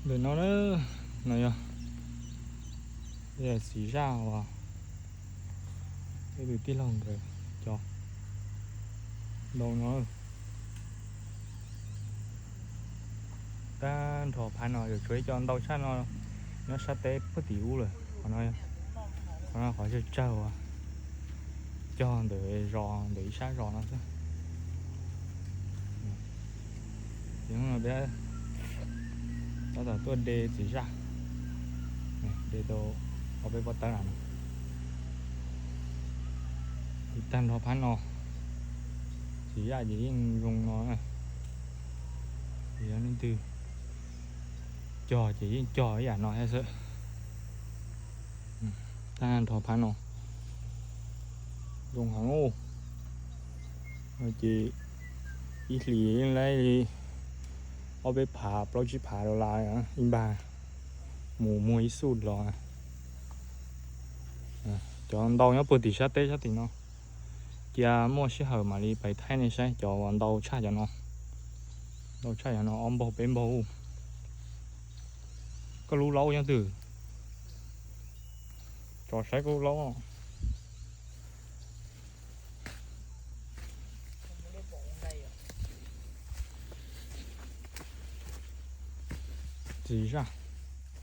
Ntawm no na, no yog, yog txiv zaj uas ib tug tij laug nkawd cov ntau no. Tag nrho phab no yuav tshuav ib co ntau tshaj no nyob sab teb puag tim ub lawm. Qhov no, qhov no qhov tsawg tsawg uas cog ntawm zos, ntawm ib sab zos no xwb. Ces hnub no peb tab tom tuaj de txiv zaj, de tau ob peb pob tawb no. Tag nrho phab no txiv zaj ces yeej zoo no. Yog leej twg cog ces yeej cog ib yam no thiab xwb. Tag nrho phab no zoo heev. Ces ib hlis yeej laib li ob peb phav plaub tsib phav dollar ib npag mus muag ib xuj los. Cov ntau nyob puag tim sab teb sab tim no. Cia muaj sij hawm mam li pais thaij nej saib cov uas ntau tshaj cov no. Ntau tshaj cov no ob npaug peb npaug. Koj lub laub nyob twg? Tso saib koj lub laub. Txiv zaj.